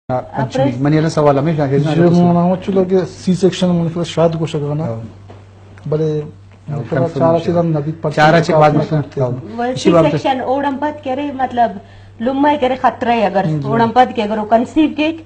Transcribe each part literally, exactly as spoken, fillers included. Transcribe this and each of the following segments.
پنچمی۔ منی اگہ سوال ہمیش آ کہ جی، مونا مچو لگے سی سیکشن من فر شاید گوشگ نا۔ ہاں۔ بلے ہاں، فر کنفرم چارہ چی دم نبی پرچہ چارہ چی بعد مطلب۔ ہاں۔ سی سیکشن اوڑان پد کرے، مطلب لمہ کرے خطرہ ءِ اگر جی۔ اوڑان پد کہ اگر او کنسیو کیک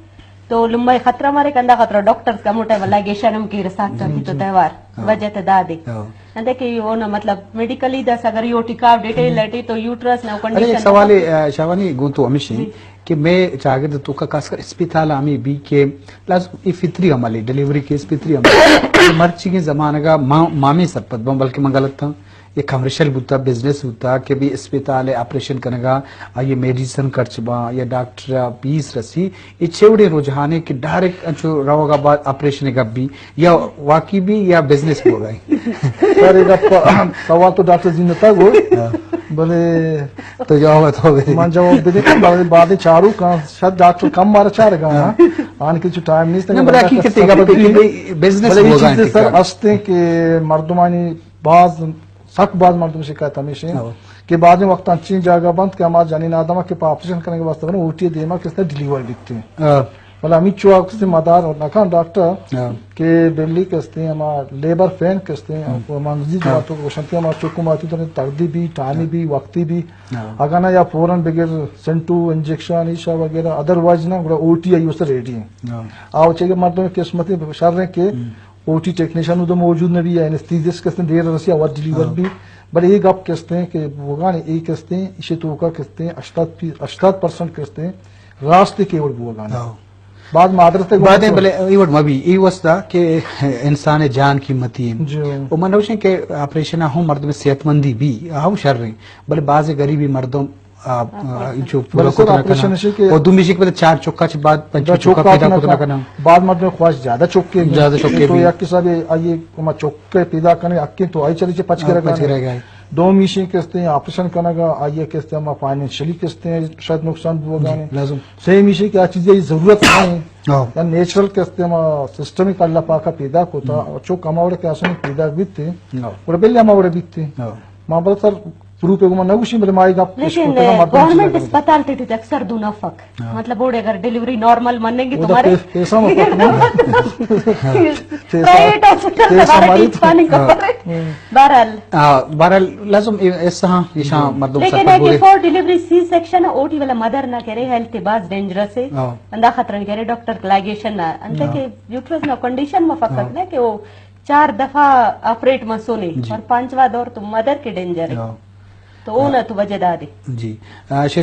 تو لمہ خطرہ مریک، ہندا خاطر ڈاکٹرز کمو ٹائم لیگیشن ہم کیرہ ساک جی، ٹی تو جی۔ تہوار ہاں۔ وجہ تے دادے۔ ہاں۔ انتئے کہ اونا مطلب میڈیکلی داسہ اگر ای اوٹی کاو ڈیٹیل اٹی تو یوٹرس نا ارے، یک کنڈیشن سوال ءِ، آ، شاہوانی گون تو ہمیش ءِ جی۔ کہ مئے چاگڑد توکا خاص کر اسپتال آ ہمے بی کہ لازم ای فطری عمل ءِ، ڈیلیوری کیس فطری عمل ءِ۔ مرچیگیں زمانگ آ ما-، مامے سرپد بن، بلکہ من غلط آں، یہ کمرشل بوتا، بزنس بوتا کہ بھی اسپتال ءِ آپریشن کنگا، آئی میڈیسن خرچ با یا ڈاکٹر آ پیس رسی، یہ چوڑے رجحان ءِ کہ ڈائریکٹ انچو روگا بعد آپریشن گپ بی۔ یا واقعی بھی یا بزنس بوگا ءِ؟ سر، اے گپ سوال تو ڈاکٹر زی نتا گو، ہاں۔ بلے تو جواب تو دے۔ من جواب دے کہ بلے بعد چارو کان شاید ڈاکٹر کم مارا چارگا نا۔ ہاں۔ آن کے چو ٹائم نہیں نہ، بلے حقیقت ءِ گپ ءِ کہ بھئی بزنس بلے یہ بوگا چیز ءِ سر تکا۔ ہستے کہ مردمانی بعض سک بھاز مردم شکایت ہمیش ءِ ہاں۔ کہ بعض وقت انچیں جاگہ بنت کہ ہما جنین آدم کہ پا آپریشن کننگ واسطہ بنو، اوٹی دیما کس نے ڈیلیور بیتے۔ ہاں۔ بلے ہمیچو آ کس نے مدار نہ کن ڈاکٹر ہاں۔ کہ ڈیلی کس نے ہما لیبر پین کس نے ہم۔ منگزی ہاں۔ جواتو گوشنتی ہما چکو ماتی تو تردی بھی، ٹائمی ہاں۔ بھی، وقتی بھی۔ ہاں۔ اگاں نہ یا فوراً بغیر سینٹو، انجیکشن، ایشا وغیرہ، ادروائز نہ گڑا اوٹی آئی اس ریڈی ہیں۔ ہاں۔ آ چاہیے مردم قسمت شر ہیں کہ ہم۔ اوٹی ٹیکنیشن اودے موجود نہ بی، اینستھیزسٹ کس نے دیر رسی اور ڈیلیور ہاں۔ بی۔ بلے اے گپ کس نے کہ بوگانے، اے کس نے، اسے توکا کس نے، ہشتاد پی-، ہشتاد پرسنٹ کس نے، راستے کہ وڑ بوگانے۔ ہاں۔ بعد معذرت ہے بعد بولے۔ بلے ای وڑ مبی، ای وستا کہ انسان جان قیمتی ہیں۔ جی۔ او من روشن کہ آپریشن ہم مردم صحت مندی بی، ہم شر ہیں۔ بلے بعض غریبی مردم آ، آ، انچو پورا بلے سر، کتنا آپریشن کنا۔ اسے کہ اور دومی شک بلے چار چکا چ بعد پنچ دا چکا چکا پیدا کتنا کتنا کنا۔ کنا۔ بعد مردم خواہش زیادہ چکے بھی۔ زیادہ چکے تو بھی۔ یک حساب آئیے کما چکے پیدا کنے حقیں تو آئی چلی چے پچ ہاں، کرے پچ گا۔ کرے گا۔ دومی شک کس نے آپریشن کنا گا، آئیے کس نے ہما فائنینشلی کس نے شاید نقصان بو جی، گانے۔ لازم۔ سیمی شک آ چیزیں ضرورت نہیں۔ ہاں۔ یا نیچرل کس نے ہما سسٹم کا اللہ پاک کا پیدا کوتا، ہم۔ اور چک ہما وڑے کہ آسن پیدا بیتے۔ ہاں۔ اور بلے ہما وڑے بیتے۔ ہاں۔ ما بل سر پروف ءِ گوما نہ گوشیں، بلے ما ای گپ پیش لیکن کتگ آں، مردم گورنمنٹ چیزا اسپتال تیٹی تو اکثر دو نفک۔ ہاں۔ مطلب اوڑے اگر ڈیلیوری نارمل مننگ تو اودا مرے۔ پی-، پیسہ مفک۔ پرائیویٹ ہاسپٹل پیسہ نا بارے مریک۔ ٹیچ پاننگ ہاں۔ کپرے۔ ہاں۔ بہرحال۔ ہاں، بہرحال لازم اے-، ایسا ہاں، ایشاں ہاں۔ مردم لیکن سرپد ایٹی بوگے۔ فور ڈیلیوری سی سیکشن اوٹی والا مدر نا کرے ہیلتھ ءِ بھاز ڈینجرس ءِ۔ ہاں۔ ہندا خاطر کرے ڈاکٹر کلاگیشن نا۔ انتئے ہاں۔ کہ یوٹرس نا کنڈیشن مفک ہاں۔ نا کہ او چار دفعہ آپریٹ مسونے جی۔ اور پانچواں دور تو مدر کے ڈینجر ہے۔ ہاں۔ تو اونا تو وجہ دادے۔ جی۔ آ، شیر